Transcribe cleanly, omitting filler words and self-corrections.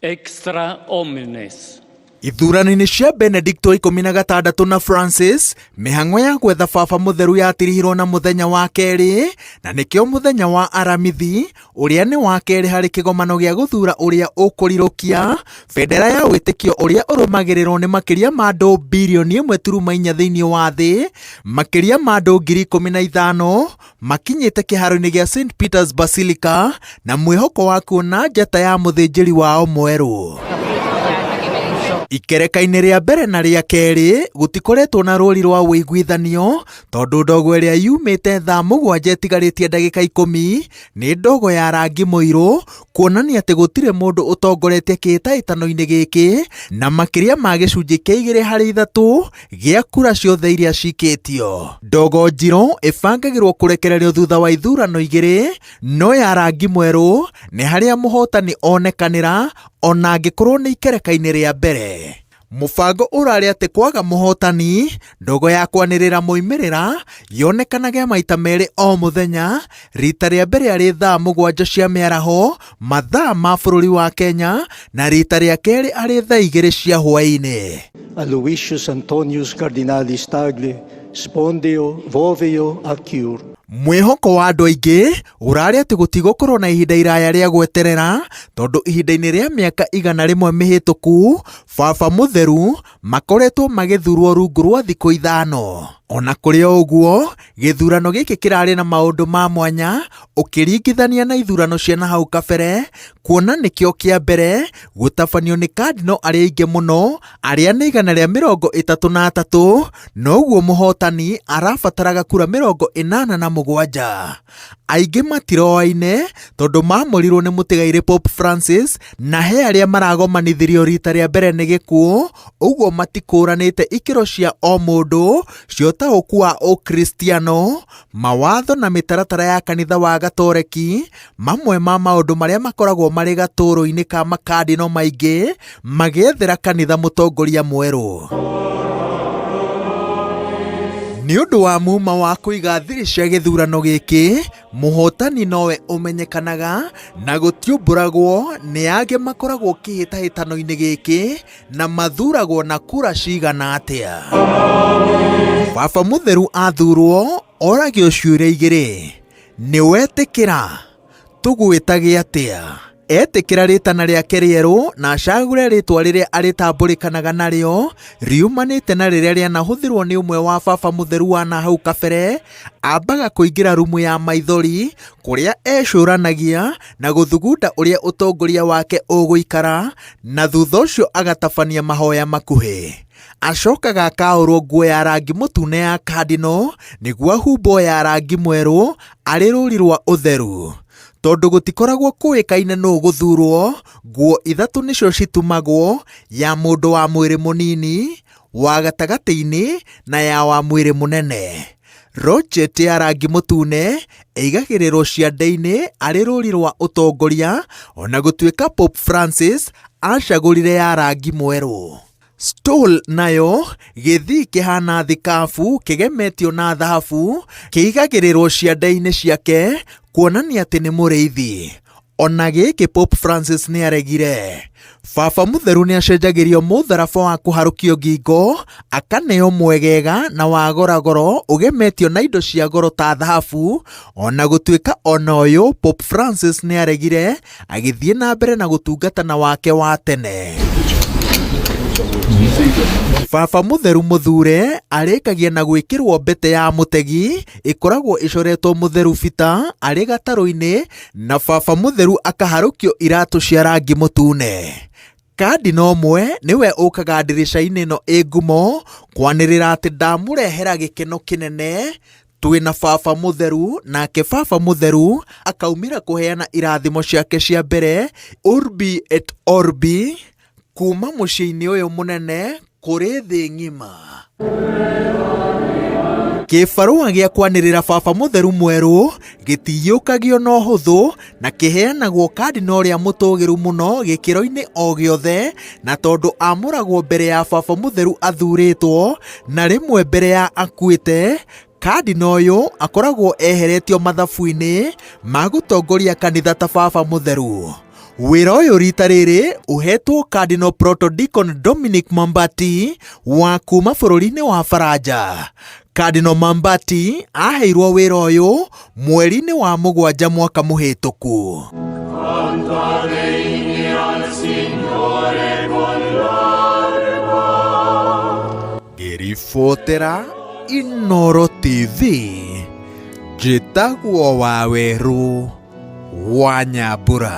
Extra omnes. Ithurano-inĩ cia Benedict wa 16 na Francis, mĩhang'o ya gwetha baba mũtheru yatirihirwo na mũthenya wa kerĩ, na nĩkĩo mũthenya wa Aramithi, ũrĩa nĩ wa kerĩ harĩ kĩgomano gĩa gũthuura ũrĩa ũkũrirũkia bendera ya wĩtĩkio ũrĩa ũrũmagĩrĩrwo nĩ makĩria ma andũ birioni 1.4 thĩinĩ wa thĩ, makĩria ma andũ 15,000 makinyĩte kĩharo-inĩ gĩa St Peter's Basilica na mwĩhoko wa kuona njata ya mũthĩnjĩri wao mwerũ. Ikereka-inĩ rĩa mbere na rĩa kerĩ gũtikoretwo na rũri rwa ũiguithanio tondũ ndogo ĩrĩa yumĩte thaa 7 ĩtigarĩtie ndagĩka 10 nĩ ndogo ya rangi mũirũ kuonania atĩ gũtirĩ mũndũ ũtongoretie kĩhĩtahĩtano-inĩ gĩkĩ na makĩria ma gĩcunjĩ kĩa 2 harĩ 3 gĩa kura ciothe iria cikĩtio. Ndogo njirũ ĩbangagĩrwo kũrekererio thutha wa ithurano 2, no ya rangi mwerũ nĩ harĩa mũhotani onekanĩra ona angĩkorwo nĩ ikereka-inĩ rĩa mbere. Mũbango ũrarĩ atĩ kwaga mũhotani, ndogo ya kwanĩrĩra moimĩrĩra yonekanage maita 2 o mũthenya, rita rĩa mbere arĩ thaa 7 cia mĩaraho mathaa ma bũrũri wa Kenya na rita rĩa kerĩ arĩ thaa 2 cia hwaĩ-inĩ. Aloysius Antonius Cardinalis Tagle, Spondeo, Voveo, Acur. Mwĩhoko wa andũ aingĩ ũrarĩ atĩ gũtigũkorwo na ihinda iraya rĩa gweterera tondũ ihinda-inĩ rĩa mĩaka 100 mĩhĩtũku baba mũtheru makoretwo magĩthurwo rungu rwa thikũ 5. Ona kũrĩ o ũguo, gĩthurano gĩkĩ kĩrarĩ na maũndũ ma mwanya ũkĩringithania na ithurano cia na hau kabere, kuona nĩkĩo kĩa mbere gũtabanio nĩ kandino arĩa aingĩ mũno arĩa nĩ 133, noguo mũhotani arabataraga kura 87. Aingĩ matiroaine tondũ mamũrirwo nĩ mũtigairĩ Pope Francis na he arĩa maragomanithirio rita rĩa mbere nĩ gĩkuũ, ũguo matikũranĩte ikĩro cia o mũndũ cia ũtaũku wa Ũkristiano, mawatho na mĩtaratara ya kanitha wa Gatoreki, mamwe ma maũndũ marĩa makoragwo marĩ gatũrũ-inĩ ka makandino maingĩ magĩethera kanitha mũtongoria mwerũ. Nĩ ũndũ wa muma wa kũiga thiri cia gĩthurano gĩkĩ, mũhotani nowe ũmenyekanaga na gũtiũmbũragwo nĩ angĩ makoragwo kĩhĩtahĩtano-inĩ gĩkĩ na mathuragwo na kura cigana atĩa. Baba mũtheru athurwo oragio ciũria 2, nĩ wetĩkĩra tũgwĩtage atĩa? Etĩkĩra rĩtana rĩake rĩerũ na acagũre rĩtwa rĩrĩa arĩtambũrĩkanaga narĩo riumanĩte na rĩrĩa rĩanahũthĩrwo nĩ ũmwe wa baba mũtheru wa na hau kabere, ambaga kũingĩra rumu ya maithori kũrĩa ecũranagia na gũthugunda ũrĩa ũtongoria wake ũgũikara na thutha ũcio agatabania mahoya makuhĩ. Acokaga akaũrwo nguo ya rangi mũtune ya kandino nĩguo ahumbwo ya rangi mwerũ arĩ rũri rwa ũtheru. Tondũ gũtikoragwo kũĩkaine nũ gũthurwo, nguo 3 nĩcio citumagwo, ya mũndũ wa mwĩrĩ mũnini, wa gatagatĩ-inĩ na ya wa mwĩrĩ mũnene. Rochet ya rangi mũtune ĩigagĩrĩrwo ciande-inĩ arĩ rũri rwa ũtongoria ona gũtuĩka Pope Francis acagũrire ya rangi mwerũ. Stole nayo gĩthii kĩhana thikabu kĩgemetio na thahabu kĩigagĩrĩrwo ciande-inĩ ciake kuonania atĩ nĩ mũrĩithi. Ona gĩkĩ Pope Francis nĩ aregire. Baba mũtheru nĩ acenjagĩrio mũtharaba wa kũharũkio ngingo akaneo mwegega na wa goragoro ũgemetio na indo cia goro ta thahabu, ona gũtuĩka ona ũyũ Pope Francis nĩ aregire agĩthiĩ na mbere na gũtungata na wake wa tene. Baba mũtheru mũthure arĩkagia na gwĩkĩrwo mbete ya mũtegi ĩkoragwo ĩcoretwo mũtheru Bita arĩ gatarũ-inĩ na baba mũtheru akaharũkio iratũ cia rangi mũtune. Kandino ũmwe nĩwe ũkaga ndirica-inĩ ĩno ĩ ngumo kwanĩrĩra atĩ ndamũrehera gĩkeno kĩnene twĩna baba mũtheru, nake baba mũtheru akaumĩra kũheana irathimo ciake cia mbere Urbi et Orbi kuma mũciĩ-inĩ ũyũ mũnene kũrĩ thĩ ng'ima. Kĩbarũa gĩa kwanĩrĩra baba mũtheru mwerũ gĩtiyũkagio na ũhũthũ na kĩheanagwo kandino ũrĩa mũtũgĩru mũno gĩkĩro-inĩ o gĩothe, na tondũ amũragwo mbere ya baba mũtheru athurĩtwo na rĩmwe mbere ya akuĩte, kandino ũyũ akoragwo eheretio mathabu-inĩ ma gũtongoria kanitha ta baba mũtheru. Wĩra ũyũ rita rĩrĩ ũhetwo Cardinal Protodicon Dominic Mambati wa kuma bũrũri-inĩ wa Faranja. Cardinal Mambati aheirwo wĩra ũyũ mweri-inĩ wa mũgwanja mwaka mũhĩtũku. Ngĩribotera Inoro TV, njĩtagwo Wawerũ wa Nyambura.